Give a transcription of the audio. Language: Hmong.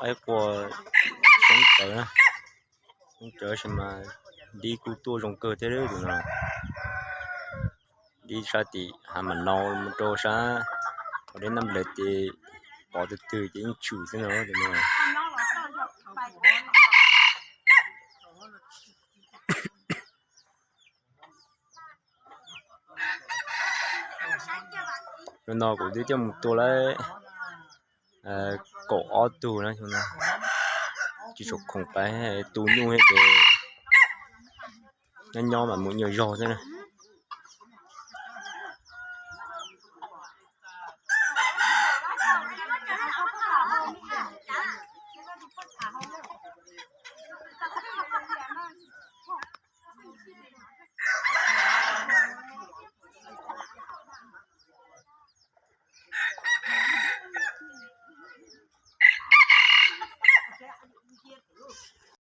qaib qua soob tawv na, soob tawv tab sis mas dib kuj tuaj zoo kawg thiab tus no. Dib sab tim hav mam no mus rau sab qhov deb nab nplawg ces pov twg twg ces yeej tshwm xwb no tus no. Tus no kuv twb coj mus tua lawm kaum ob tug na, tsis tshua khoom pais tu nyuj thiab ces nyob nyob mas mus nyuaj zog xwb na.